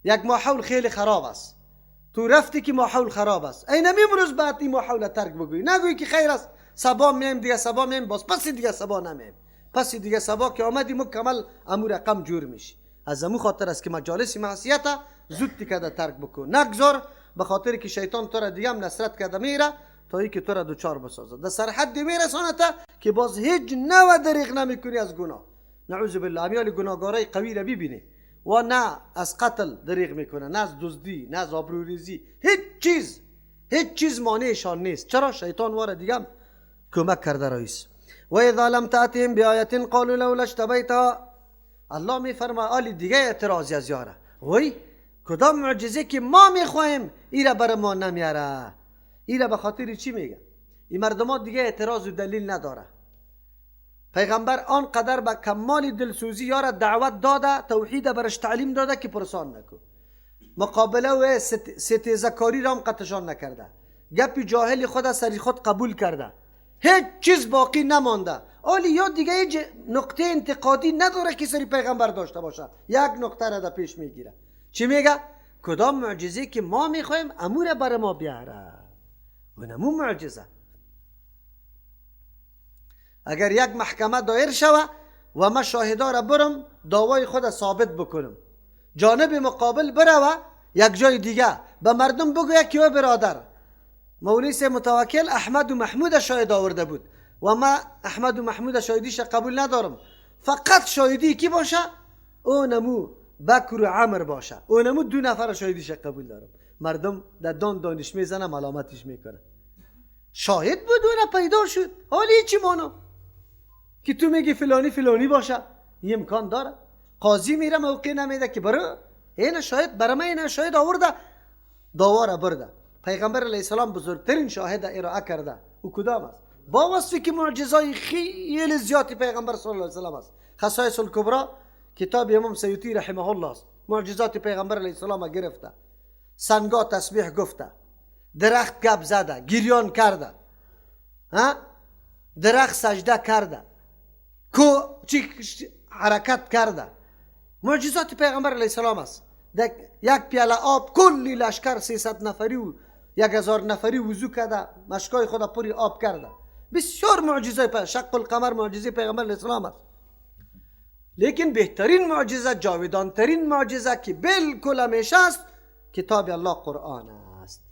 یک ماحول خیلی خراب است، تو رفتی که ماحول خراب است، اینم امروز بعد این ماحول ترک بگویی، نگویی که خیر است صبا میایم دیگه، صبا میایم باز، پس دیگه صبا نمیایم، پس دیگه صبا که آمدی مکمل امو رقم جور میشی. از امو خاطر است که مجالس معصیت زود دیگه ترک بکن، نگذار به خاطر که شیطان تو را دیگه هم نصرت کرده میره تا ای که تو را دوچار بسازه، در سرحد میرسانه تا که باز هیچ نوع دریغ نمیکنی از گناه. نعوذ بالله. امیال گناهگارای قوی را ببینی و نه از قتل دریغ میکنه، نه از دزدی، نه از آبروریزی، هیچ چیز، هیچ چیز مانعشان نیست. چرا؟ شیطان واره دیگه هم کمک کرده رئیس. و اذا لم تأتهم بآیة قالوا لولا اجتبیتها. الله میفرما آلی دیگه اعتراضی از یاره، وای کدام معجزه که ما میخواهیم ایره بر ما نمیاره. ایره به خاطر چی میگه؟ این مردمات دیگه اعتراض و دلیل نداره. پیغمبر آنقدر به کمال دلسوزی یاره دعوت داده، توحید برش تعلیم داده که پرسان نکن، مقابله و ستیزه کاری را هم قطشان نکرده، گپی جاهل خود سری خود قبول کرده، هیچ چیز باقی نمانده. آلی یا دیگه هیچ نقطه انتقادی نداره که سری پیغمبر داشته باشه، یک نقطه را در پیش میگیره. چی میگه؟ کدام معجزه که ما میخوایم امور بر ما بیاره، اونمو معجزه. اگر یک محکمه دایر شوه و ما شاهدا را برم دعوای خود ثابت بکنم، جانب مقابل بروه یک جای دیگه به مردم بگویه که او برادر مولوی متوکل احمد و محمود شاهد آورده بود و ما احمد و محمود شاهدیش قبول ندارم، فقط شاهدی کی باشه؟ اونمو بکر و عمر باشه، اونمو دو نفر شاهدیش قبول دارم. مردم در دان دانش میزنه، ملامتش میکنه. شاهد بود اون پیدا شد، حالی چی مانا که تو میگی فلانی فلانی باشه؟ این امکان داره؟ قاضی میره موقع نمیده که برو این شاهد برای من، این شاهد آورده داواره برده. پیغمبر علیه السلام بزرگترین شاهد ارائه کرده، او کدام است؟ با وصفی که معجزای خیلی زیادی پیغمبر صلی الله علیه و سلم است. خصائص الکبرا کتاب امام سیوطی رحمه الله است، معجزات پیغمبر علیه السلام گرفته، سنگا تسبیح گفته، درخت گپ زده، گریان کرده، ها، درخت سجده کرده، کو چی حرکت کرده. معجزات پیغمبر علیه السلام است. یک پیاله آب کلی لشکر 300 نفری و 1000 نفری وضو کرده، مشکای خود پوری آب کرده. بسیار معجزه شق القمر معجزه پیغمبر علیه السلام است. لیکن بهترین معجزه، جاودان ترین معجزه که بالکل همیشه است، کتاب الله قرآن است.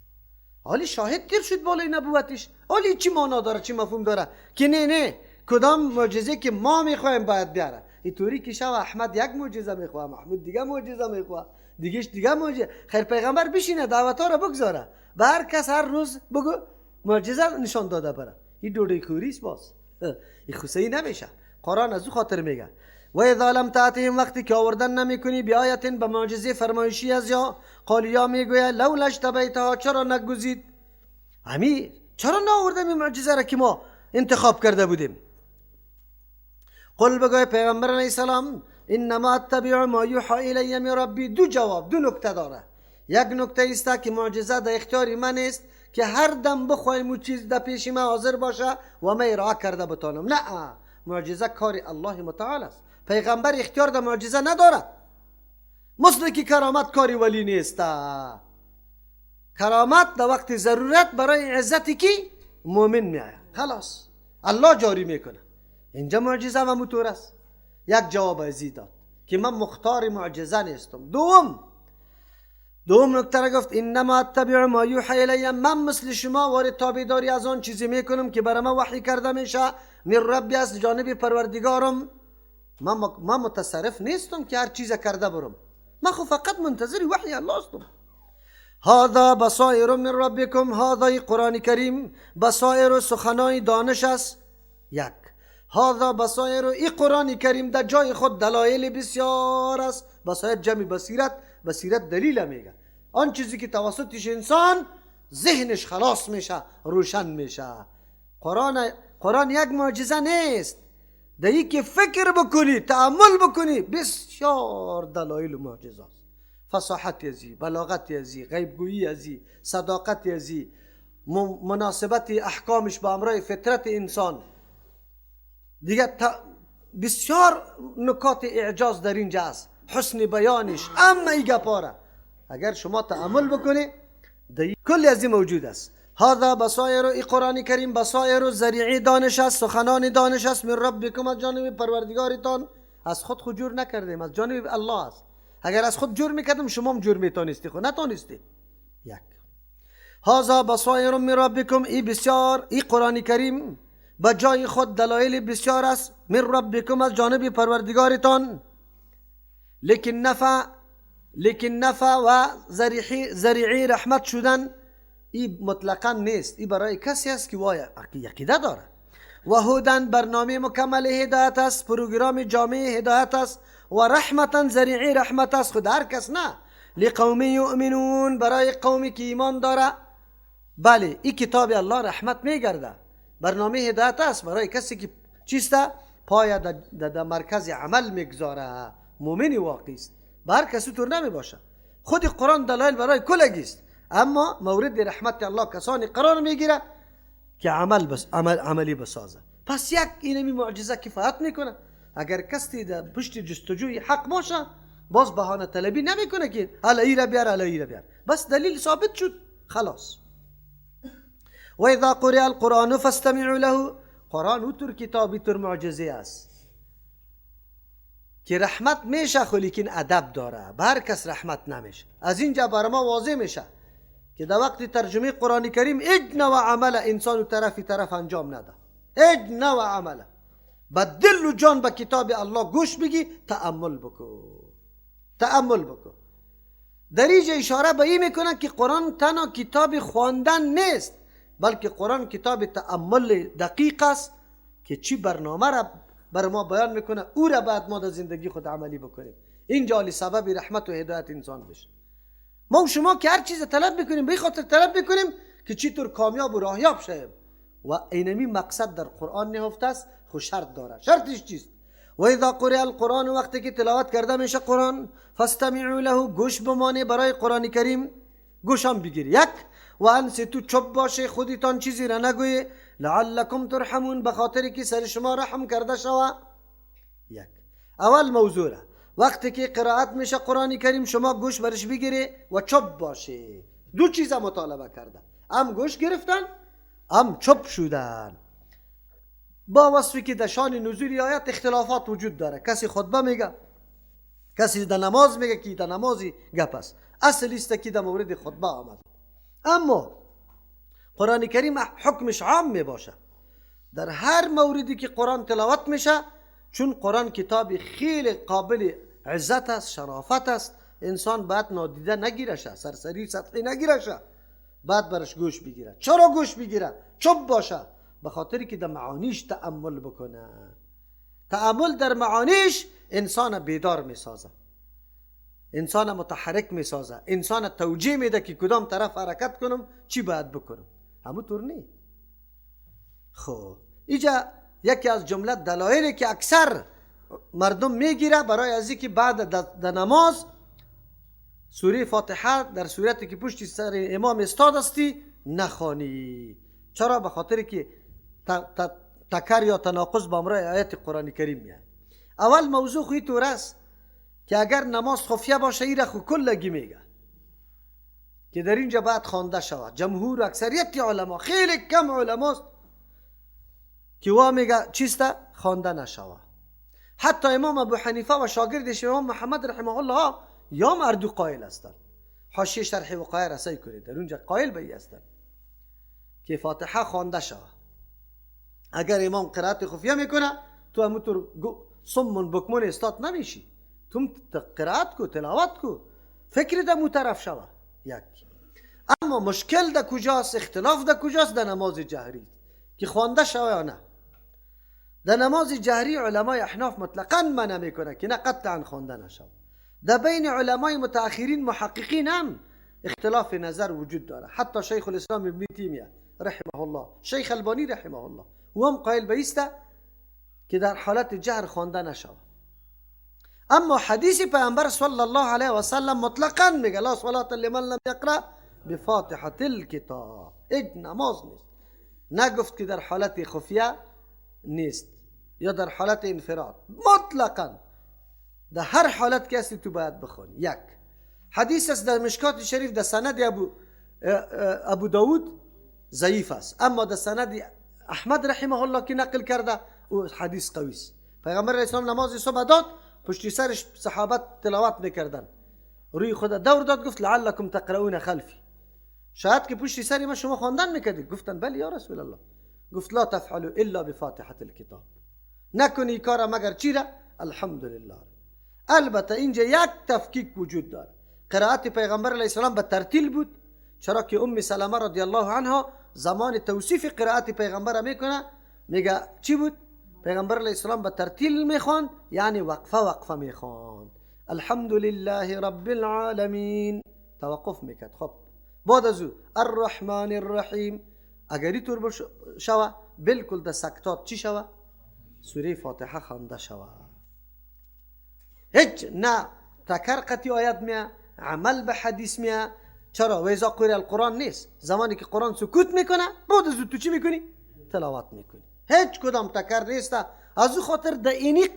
حالی شاهد تیر شد بالای نبوتش، حالی چی معنا داره، چی مفهوم داره که نه نه کدام معجزه که ما میخوایم باید بیاره. اینطوری که شو احمد یک معجزه میخواه، محمود دیگه معجزه میخواه، دیگهش دیگه معجزه. خیر پیغمبر بشینه دعوت ها را بگذاره، به هر کس هر روز بگو معجزه نشان داده بره. این دوره خوریست باز، این خصوصی نمیشه. قرآن از او خاطر میگه و اذا لم تأتهم، وقتی که آوردن نمیکنی بیایت به معجزه فرمایشی از یا قالیا میگوید لولا اجتبیتها، چرا نگزید همی، چرا نآوردم این معجزه را که ما انتخاب کرده بودیم. قل بگوی پیغمبر علیه السلام انما اتبع ما یوحى الی من ربی. دو جواب، دو نکته داره. یک نکته است که معجزه در اختیار من است که هر دم بخوایم و چیز در پیش من حاضر باشه و من ارائه کرده بتانم. نه، معجزه کار الله متعال است، پیغمبر اختیار در معجزه نداره. مثل که کرامت کاری ولی نیست. کرامت در وقت ضرورت برای عزت کی مؤمن میآید، خلاص الله جاری میکنه. اینجا معجزه هم همونطور است. یک جواب ازی داد که من مختار معجزه نیستم. دوم نکته را گفت انما اتبع ما یوحی الی، من مثل شما وارد تابعداری از آن چیزی میکنم که برای من وحی کرده میشه، من ربی، از جانب پروردگارم. من متصرف نیستم که هر چیز کرده برم، من خو فقط منتظر وحی الله هستم. هذا بصائر من ربکم، هذا قرآن کریم بصائر سخنای دانش است. یک هذا بصائر، ای قرآن کریم در جای خود دلایل بسیار است. بصائر جمع بصیرت، بصیرت دلیل میگه، آن چیزی که توسطش انسان ذهنش خلاص میشه، روشن میشه. قرآن یک معجزه نیست، در ای که فکر بکنی، تأمل بکنی، بسیار دلایل و معجزه است. فصاحت ازی، بلاغت ازی، غیبگویی ازی، صداقت ازی، مناسبت احکامش با امرای فطرت انسان، دیگه بسیار نکات اعجاز در اینجا است، حسن بیانش. اما ای گپاره اگر شما تأمل بکنی کلی از این موجود است. هذا بصائر، ای قرآن کریم بصائر ذریعی دانش است، سخنان دانش است، من ربکم، از جانب پروردگارتان. از خود خود جور نکردیم، از جانب الله است. اگر از خود جور میکردم شما هم جور میتونستی، خود نتونستی. یک، هذا بصائر من ربکم، ای بسیار، ای قرآن کریم به جای خود دلایل بسیار است، من ربکم، از جانب پروردگارتان. لیکن نفع و ذریعی رحمت شدن ای مطلقا نیست، ای برای کسی است که وای عقیده داره. و هدن، برنامه مکمل هدایت است، پروگرام جامع هدایت است. و رحمتا، ذریعی رحمت است، خود هر کس نه، لقوم یؤمنون، برای قومی که ایمان داره. بله، ای کتاب الله رحمت میگرده، برنامه هدایت است برای کسی که چیسته پای در مرکز عمل میگذاره، مؤمن واقعی است. بر کسی طور نمی باشه. خود قرآن دلایل برای کلگی است، اما مورد رحمت الله کسانی قرار میگیره که عمل بس عملی بسازه. پس یک اینمی معجزه کفایت میکنه. اگر کسی در پشت جستجوی حق باشه باز بهانه طلبی نمیکنه که حالا ای را بیار، حالا ای را بیار، بس دلیل ثابت شد خلاص. و اذا قرئ القرآن فاستمعوا له، قرآن اوتر کتابی تر معجزه است که رحمت میشه، خو لیکن ادب داره، به هر کس رحمت نمیشه. از اینجا بر ما واضح میشه که در وقت ترجمه قرآن کریم هیچ نوع عمل انسان طرفی طرف انجام نده، هیچ نوع عمل. به دل و جان به کتاب الله گوش بگی، تأمل بکو، تأمل بکو. در اینجا اشاره به این میکنه که قرآن تنها کتاب خواندن نیست، بلکه قرآن کتاب تأمل دقیق است که چی برنامه را بر ما بیان میکنه، او را بعد ما در زندگی خود عملی بکنیم. اینجا علی سبب رحمت و هدایت انسان بشه. ما و شما که هر چیز طلب میکنیم به خاطر طلب میکنیم که چطور کامیاب و راهیاب شویم، و اینمی مقصد در قرآن نهفته است. خو شرط داره، شرطش چیست؟ و اذا قرئ القرآن، وقتی که تلاوت کرده میشه قرآن، فاستمعوا له، گوش بمانه برای قرآن کریم، گوش هم بگیر. یک، و انصتوا، چپ باشه، خودتان چیزی را نگویی، لعلکم ترحمون، به خاطر که سر شما رحم کرده شوه. یک، اول موضوع را وقتی که قرائت میشه قرآن کریم شما گوش برش بگیری و چپ باشه. دو چیز مطالبه کرده، هم گوش گرفتن هم چپ شدن. با وصفی که در شان نزول آیت اختلافات وجود داره، کسی خطبه میگه، کسی در نماز میگه که در نمازی گپ است، اصل است که در مورد خطبه آمد. اما قرآن کریم حکمش عام می باشه، در هر موردی که قرآن تلاوت میشه، چون قرآن کتاب خیلی قابل عزت است، شرافت است، انسان باید نادیده نگیرشه، سرسری سطحی نگیرشه، باید برش گوش بگیره. چرا گوش بگیره؟ چوب باشه، به خاطری که در معانیش تأمل بکنه. تأمل در معانیش انسان بیدار میسازه، انسان متحرک میسازه، انسان توجیه میده که کدام طرف حرکت کنم، چی باید بکنم. همونطور نی. خب اینجا یکی از جمله دلایلی که اکثر مردم میگیره برای از اینکه بعد در نماز سوره فاتحه در صورتی که پشت سر امام استاد هستی نخوانی. چرا؟ به خاطر که تکر یا تناقض با امرای آیت قرآن کریم میاد. اول موضوع خوی طور است که اگر نماز خفیه باشه ایره خو کلگی میگه که در اینجا باید خوانده شود. جمهور اکثریت علما، خیلی کم علماست که وا میگه چیسته خوانده نشود. حتی امام ابو حنیفه و شاگردش امام محمد رحمه الله یا مردو قائل هستند. حاشیه شرح وقایع را سعی کنید، در اونجا قائل به این هستند که فاتحه خوانده شود. اگر امام قرائت خفیه میکنه تو همونطور صمون بکمون استاد نمیشی، تو قرائت کو، تلاوت کو، فکر در مو طرف شود. یک، اما مشکل در کجاست؟ اختلاف در کجاست؟ در نماز جهری که خوانده شود یا نه. در نماز جهری علمای احناف مطلقاً منع میکنه که نه، قطعا خوانده نشود. در بین علمای متأخرین محققین هم اختلاف نظر وجود داره. حتی شیخ الاسلام ابن تیمیه رحمه الله، شیخ البانی رحمه الله، او هم قائل به ایسته که در حالت جهر خوانده نشود. اما حدیث پیامبر صلی الله علیه و سلم مطلقاً میگه لا صلاة لمن لم یقرأ بفاتحة الکتاب، هیچ نماز نیست. نگفت که در حالت خفیه نیست یا در حالت انفراد، مطلقاً در هر حالت که هستی تو باید بخوانی. یک، حدیث است در مشکات شریف در سند ابو داود ضعیف است، اما در سند احمد رحمه الله که نقل کرده او حدیث قوی است. پیغمبر علیه السلام نماز صبح داد، پشتی سرش صحابت تلاوت میکردن، روی خود دور داد، گفت لعلکم تقرؤون خلفی، شاید که پشتی سری ما شما خواندن میکردید. گفتن بله یا رسول الله. گفت لا تفعلوا الا بفاتحه الکتاب، نکنی کار مگر چی را؟ الحمدلله. البته اینجا یک تفکیک وجود داره. قرائت پیغمبر علیه السلام به ترتیل بود، چرا که ام سلمه رضی الله عنها زمان توصیف قرائت پیغمبر میکنه، میگه چی بود؟ پیغمبر علیه السلام به ترتیل میخواند، یعنی وقفه وقفه میخواند. الحمد لله رب العالمین توقف میکرد. خب بعد از او الرحمن الرحیم، اگر اینطور شوه بالکل در سکتات چی شوه؟ سوره فاتحه خوانده شوه. هیچ نه تکر قطعی آیت میه، عمل به حدیث میه. چرا؟ و اذا قرئ القرآن نیست. زمانی که قرآن سکوت میکنه بعد از تو چی میکنی؟ تلاوت میکنی. هیچ کدام تکر نیست. از او خاطر در اینی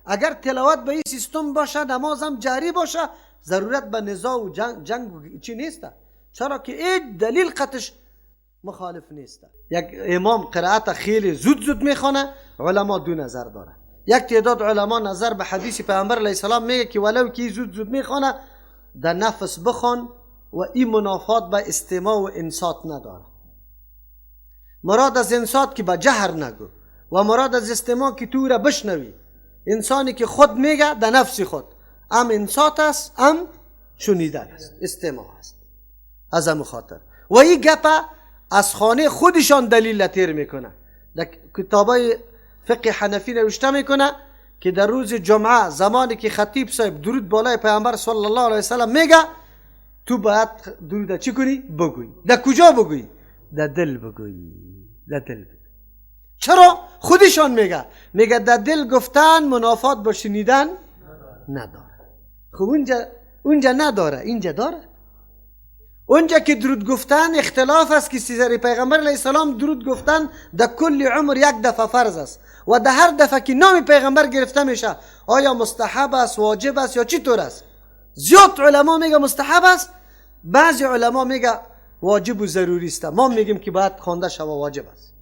اگر تلاوت به این سیستم باشه، نمازم جاری باشه، ضرورت به نزاع و جنگ چی نیست. چرا که هیچ دلیل قطش مخالف نیست. یک امام قرائت خیلی زود زود میخوانه، علما دو نظر داره. یک تعداد علما نظر به حدیث پیامبر علیه السلام میگه که ولو که زود زود میخوانه در نفس بخوان و این منافات به استماع و انصات نداره. مراد از انصات که به جهر نگو و مراد از استماع که تو را بشنوی. انسانی که خود میگه در نفس خود ام انصات است، ام شنیدن است، استماع است. از همون خاطر و این گپ از خانه خودشان دلیل تیر میکنه. در کتابای فقه حنفی نوشته میکنه که در روز جمعه زمانی که خطیب صاحب درود بالای پیامبر صلی الله علیه وسلم میگه، تو باید درود چی کنی؟ بگویی. در کجا بگویی؟ در دل بگویی. در دل بگویی. چرا؟ خودشان میگه، میگه در دل گفتن منافات با شنیدن نداره. خب اونجا نداره، اینجا داره. اونجا که درود گفتن اختلاف است که سیزر پیغمبر علیه السلام درود گفتن در کل عمر یک دفعه فرض است و در هر دفعه که نام پیغمبر گرفته میشه آیا مستحب است، واجب است یا چی طور است؟ زیاد علما میگه مستحب است، بعضی علما میگه واجب و ضروری است. ما میگیم که باید خوانده شوه، واجب است.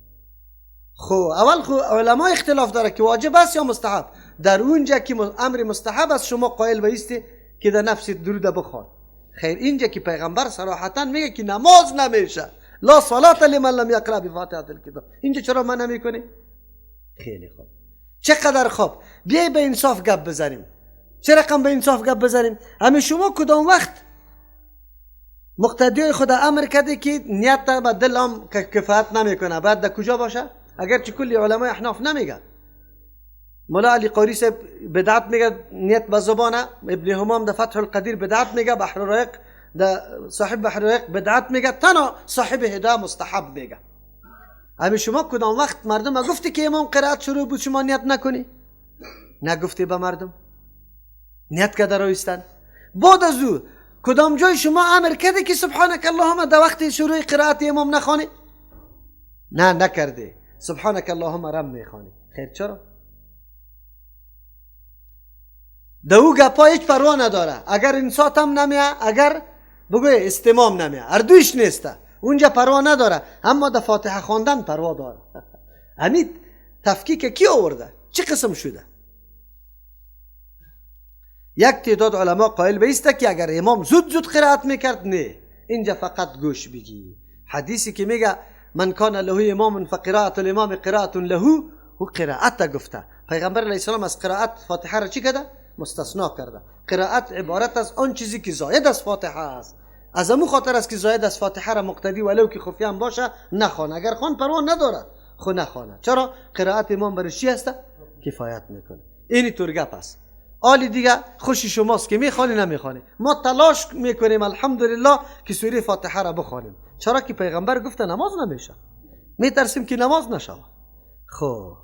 خب اول خو علما اختلاف داره که واجب است یا مستحب. در اونجا که امر مستحب است شما قائل بایستی که در نفس درود بخوان. خیر اینجا که پیغمبر صراحتا میگه که نماز نمیشه، لا صلاة لمن لم یقرأ بفاتحة الکتاب، اینجا چرا من نمیکنی؟ خیلی خوب، چقدر خوب. بیای به انصاف گپ بزنیم. چه رقم به انصاف گپ بزنیم؟ همه شما کدام وقت مقتدی خدا امر کرده که نیت به دل هم کفایت نمیکنه، بعد در کجا باشه؟ اگرچه کلی علمای احناف نمیگن، مولا علی قاری صاحب بدعت میگه نیت به زبانه، ابن همام در فتح القدیر بدعت میگه، بحر الرائق در صاحب بحر الرائق بدعت میگه، تنها صاحب هدایه مستحب میگه. همه شما کدام وقت مردم گفتی که امام قرائت شروع بود شما نیت نکنی؟ نگفتی به مردم نیت که در ایستن. بعد از او کدام جای شما امر کرده که سبحانک اللهم در وقت شروع قرائت امام نخوانی؟ نه نکرده، سبحانک اللهم رم میخوانی. خیر چرا؟ دو گپا هیچ پروا نداره، اگر انصات هم نمیه، اگر بگوی استمام نمیه، هر دویش نیسته، اونجا پروا نداره، اما در فاتحه خواندن پروا داره. همین تفکیک کی آورده؟ چه قسم شده؟ یک تعداد علما قائل به ایسته که اگر امام زود زود قرائت میکرد نه، اینجا فقط گوش بگی. حدیثی که میگه من کان له امام فقراءة الامام قراءة له، او قرائت گفته. پیغمبر علیه السلام از قرائت فاتحه را چی کرده؟ مستثنا کرده. قرائت عبارت از آن چیزی که زاید از فاتحه است. از امو خاطر است که زاید از فاتحه را مقتدی ولو که خفیه هم باشه نخوانه. اگر خوان پروا نداره، خو نخوانه. چرا؟ قرائت امام برای چی هست؟ کفایت میکنه. اینی طور گپ است. آلی دیگه خوشی شماست که میخوانی نمیخوانی. ما تلاش میکنیم الحمدلله که سوره فاتحه را بخوانیم، چرا که پیغمبر گفته نماز نمیشه، میترسیم که نماز نشود. خب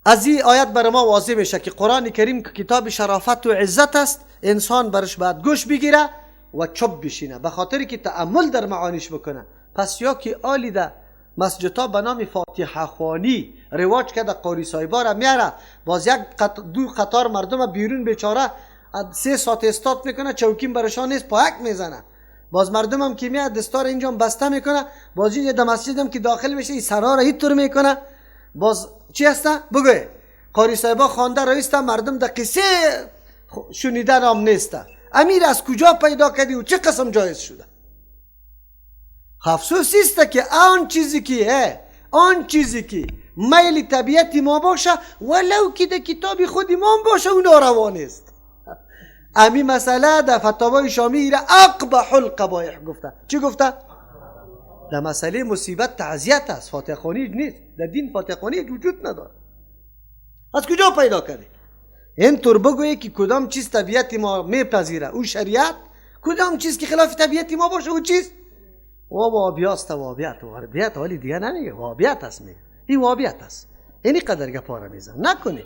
از این آیت بر ما واضح میشه که قرآن کریم که کتاب شرافت و عزت است، انسان برش باید گوش بگیره و چوب بشینه، به خاطر که تأمل در معانیش بکنه. پس یا که آلی ده مسجدها به نام فاتحه خوانی رواج کرده، قاری صاحبا را میاره، باز یک دو قطار مردم بیرون بیچاره 3 ساعت استاد میکنه، چوکیم برشان نیست، پاک میزنه. باز مردم هم که میاد دستار اینجا بسته میکنه، باز اینجا در مسجد هم که داخل میشه این سرا را هیتور میکنه. باز چی هسته؟ بگوی قاری صاحبا خوانده رئیسته، مردم در قصه شنیدن هم نیسته. امیر از کجا پیدا کردی و چه قسم جایز شده؟ افسوس است که آن چیزی که آن چیزی که میل طبیعت ما باشه ولو که در کتاب خود ما باشه او ناروا نیست. امی مسئله در فتاوای شامی را اقبح القبایح گفته. چی گفته؟ در مسئله مصیبت تعزیت است، فاتحه خوانی نیست. در دین فاتحه خوانی وجود نداره. از کجا پیدا کرده؟ اینطور بگویی که کدام چیز طبیعت ما میپذیره او شریعت، کدام چیز که خلاف طبیعت ما باشه او چیز و وابیاست. وابیت وابیت ولی دیگه نمیگه، وابیت است، میگه این وابیت است. اینی قدر گپا میزن نکنی.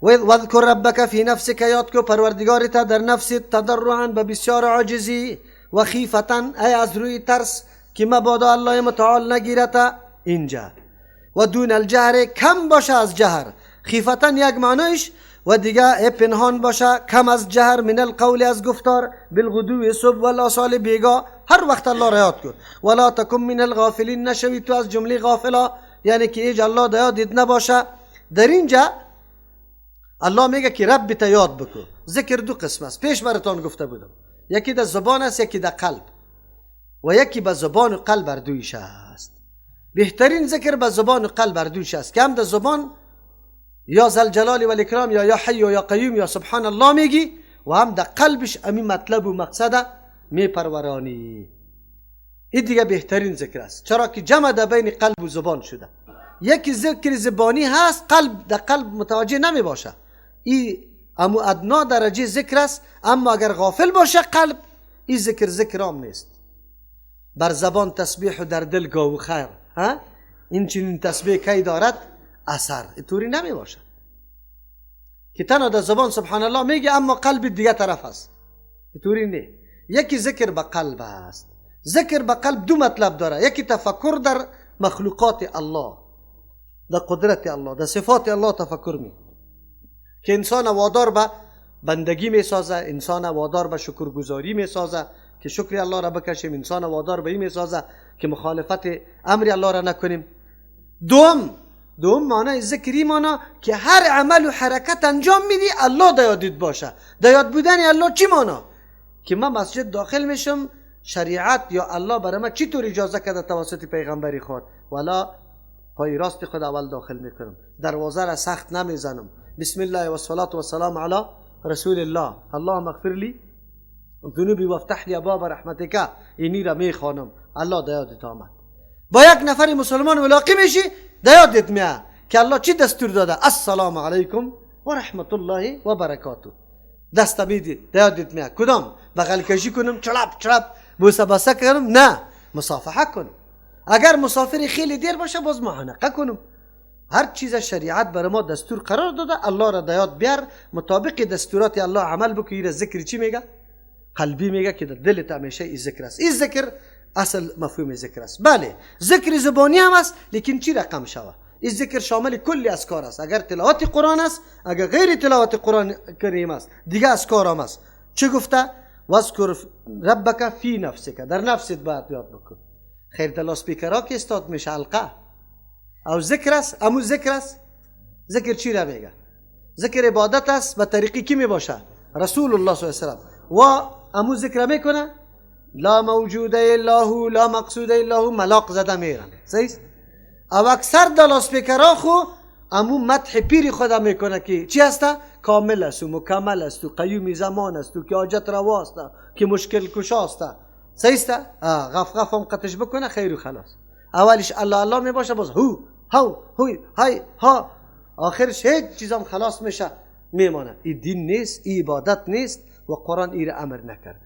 واذکر ربک فی نفسک، یاد کو پروردگارت در نفس، تضرعا به بسیار عاجزی، و خیفتا ای از روی ترس که مبادا الله متعال نگیرت اینجا، و دون الجهر کم باشه از جهر. خیفتا یک معنیش و دیگه پنهان باشه، کم از جهر، من القول از گفتار، بالغدو صبح و الآصال بیگاه، هر وقت الله را یاد کن. ولا تکن من الغافلین، نشوی تو از جمله غافلا، یعنی که ایج الله در یادت نباشه. در اینجا الله میگه که رب تا یاد بکن. ذکر دو قسم است، پیش براتان گفته بودم، یکی در زبان است، یکی در قلب، و یکی به زبان و قلب اردویش است. بهترین ذکر به زبان و قلب اردویش است که هم در زبان یا ذوالجلال والاکرام یا یا حی و یا قیوم یا سبحان الله میگی، و هم در قلبش امی مطلب و مقصد میپرورانی. این دیگه بهترین ذکر است، چرا که جمع در بین قلب و زبان شده. یکی ذکر زبانی هست، قلب در قلب متوجه نمی باشه، این امو ادنا درجه ذکر است. اما اگر غافل باشه قلب، این ذکر ذکر هم نیست. بر زبان تسبیح و در دل گاو خیر، ها این چنین تسبیح کی دارد اثر، اینطوری نمی باشه که تنها در زبان سبحان الله میگه اما قلب دیگه طرف است، اینطوری نه. یکی ذکر به قلب است. ذکر به قلب دو مطلب داره، یکی تفکر در مخلوقات الله، در قدرت الله، در صفات الله تفکر می که انسان وادار به بندگی می سازه، انسان وادار به شکرگزاری می سازه که شکر الله را بکشیم، انسان وادار به این می سازه که مخالفت امر الله را نکنیم. دوم معنی ذکری معنی که هر عمل و حرکت انجام میدی الله در یادت باشه. در یاد بودن الله چی معنی؟ که من مسجد داخل میشم، شریعت یا الله برای من چطور اجازه کرده توسط پیغمبری خود، ولا پای راست خود اول داخل میکنم، دروازه را سخت نمیزنم، بسم الله و الصلاة و السلام علی رسول الله، اللهم اغفر لی ذنوبی وافتح لی ابواب رحمتک، اینی را میخوانم، الله در یادت آمد. با یک نفر مسلمان ملاقی میشی، در یادت میاد که الله چی دستور داده، السلام علیکم و رحمت الله و برکاته، دست میدی، در یادت میاد. کدام بغل کشی کنم، چلپ چلپ بوسه بسه کنم؟ نه، مصافحه کنم. اگر مسافر خیلی دیر باشه باز معانقه کنم. هر چیز شریعت برای ما دستور قرار داده، الله را در یاد بیار، مطابق دستورات الله عمل بکن. این ذکر چی میگه؟ قلبی میگه که در دلت همیشه این ذکر است. این ذکر اصل مفهوم ذکر است. بله ذکر زبانی هم است، لیکن چی رقم شوه؟ این ذکر شامل کلی اذکار است. اگر تلاوت قرآن است، اگر غیر تلاوت قرآن کریم است، دیگه اذکار هم است. چه گفته؟ واذکر ربک فی نفسک، در نفست باید یاد بکن. خیر در لاسپیکرها که استاد میشه حلقه او ذکر است، امو ذکر است. ذکر چی را میگه؟ ذکر عبادت است، به طریقی کی می باشه؟ رسول الله صلی الله علیه و سلم. و امو ذکر میکنه، لا موجود الا هو لا مقصود الا هو، ملاق زده میرن. صحیح؟ او اکثر در لاسپیکرها خو امو مدح پیر خدا میکنه که چی هسته؟ کامل است و مکمل است و قیوم زمان است و که حاجت روا است که مشکل کشا است. صحیح است؟ غف غف هم قطش بکنه خیر و خلاص. اولش الله الله می باشه، باز هو هو هوی های ها، آخرش هیچ چیزم خلاص میشه میمانه. این دین نیست، این عبادت نیست و قرآن این را امر نکرده.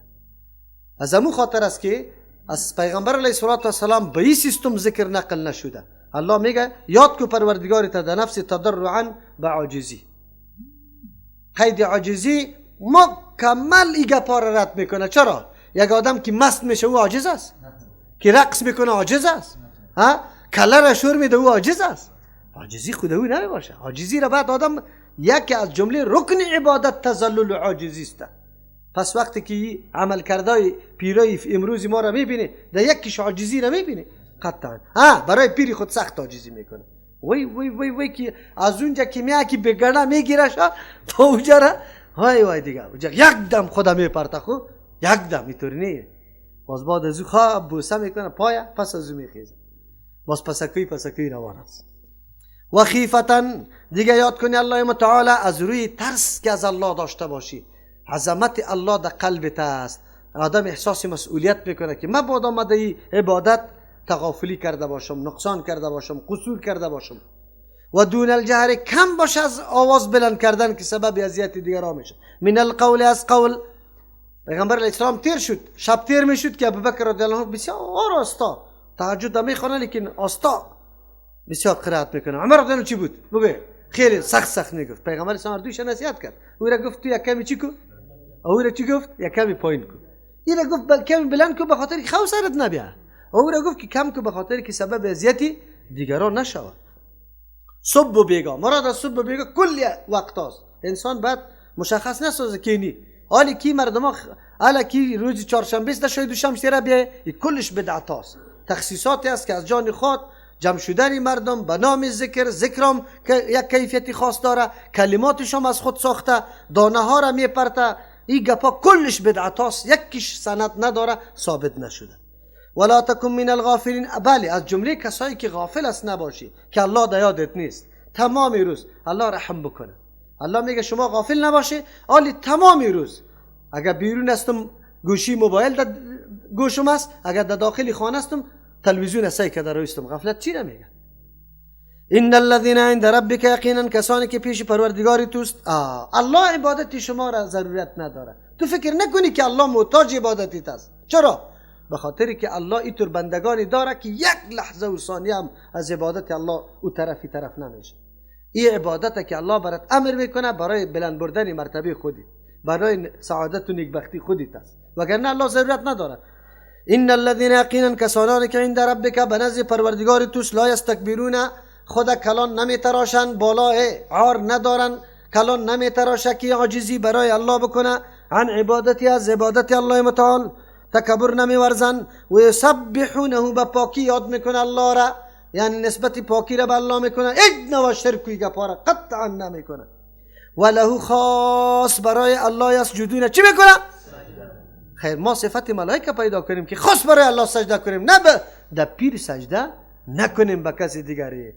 از امو خاطر است که از پیغمبر علیه الصلاة والسلام به این سیستم ذکر نقل نشده. الله میگه یاد کو پروردگارت در نفس تضرعا به عاجزی. قید عاجزی مکمل ای گپا را رد میکنه. چرا؟ یک آدم که مست میشه او عاجز است، که رقص میکنه عاجز است، ها کله را شور میده او عاجز است. عاجزی خود او نمیباشه. عاجزی را بعد آدم یکی از جمله رکن عبادت تذلل و عاجزی است. پس وقتی که عمل کردای پیرای امروزی ما را میبینه، در یکیش عاجزی را میبینه قطعا. برای پیری خود سخت عاجزی میکنه. وی وی وی وی که از اونجا که میاد که بگړه میگیره تا اونجا را وای وای دیگه اونجا یک دم خدا میپرته، خو یک دم اینطوری نیه. باز بعد از او خواب بوسه میکنه پایه، پس از او میخیزه، باز پسکی پسکی روان است. و خیفتا دیگه یاد کنی الله متعال از روی ترس که از الله داشته باشی، عظمت الله در قلبت است. آدم احساس مسئولیت میکنه که مبادا ما در عبادت تغافلی کرده باشم، نقصان کرده باشم، قصور کرده باشم. و دون الجهر کم باشه از آواز بلند کردن که سبب اذیت دیگران میشه. من القول از قول. پیغمبر علیه السلام تیر شد، شب تیر میشد که ابوبکر رضی الله عنه بسیار آستا تهجد میخوانه، لیکن آستا بسیار قرائت میکنه. عمر رضی الله چی بود؟ بگه خیلی سخت سخت میگفت. پیغمبر علیه السلام دویش نصیحت کرد، او را گفت تو یک کمی چی کو؟ او را چی گفت؟ یک کمی پایین کو. این را گفت کمی بلند کو به خاطر که خو سرت نبیا. او را گفت که کم کو به خاطر که سبب اذیتی دیگران نشود. صبح و بیگاه، مراد از صبح و بیگاه کل وقت است. انسان باید مشخص نسازه که نی حالی کی مردم ها حالا کی روز چهارشنبه است شاید دوشنبه را بیای، کلش بدعت است. تخصیصاتی است که از جان خود جمع شدن مردم به نام ذکر، ذکرم که یک کیفیتی خاص داره، کلماتش هم از خود ساخته، دانه ها را میپرته، این گپا کلش بدعت است، یکیش سند نداره، ثابت نشده. ولا تکن من الغافلین. بله از جمله کسایی که غافل است نباشی که الله در یادت نیست تمام روز. الله رحم بکنه، الله میگه شما غافل نباشی حالی تمام روز. اگر بیرون هستم گوشی موبایل در گوشم است، اگر در داخل خانه هستم تلویزیون سعی که در رویستم، غفلت چی را میگه؟ ان الذين عند ربك یقینا کسانی که پیش پروردگاری توست. الله عبادت شما را ضرورت نداره. تو فکر نکنی که الله محتاج عبادتیت است. چرا؟ به خاطر که الله اینطور بندگانی داره که یک لحظه و ثانیه هم از عبادت الله او طرفی طرف نمیشه. این عبادت که الله برات امر میکنه برای بلند بردن مرتبه خودت، برای سعادت و نیکبختی خودت است، وگرنه الله ضرورت نداره. ان الذين یقینا کسانی که عند ربک به نزد پروردگار توست، لا یستکبرون خود کلان نمیتراشن، بالای عار ندارن، کلان نمیتراشه که عاجزی برای الله بکنه، عن عبادتی از عبادت الله متعال تکبر نمیورزن، و یسبحونه به پاکی یاد میکنه الله را، یعنی نسبت پاکی را به الله میکنه، هیچ نوع شرک و گپا را قطعا نمیکنه. و له خاص برای الله یسجدون. چی میکنه؟ خیر ما صفت ملائکه پیدا کنیم که خاص برای الله سجده کنیم، نه به در پیر سجده نکنیم به کسی دیگری.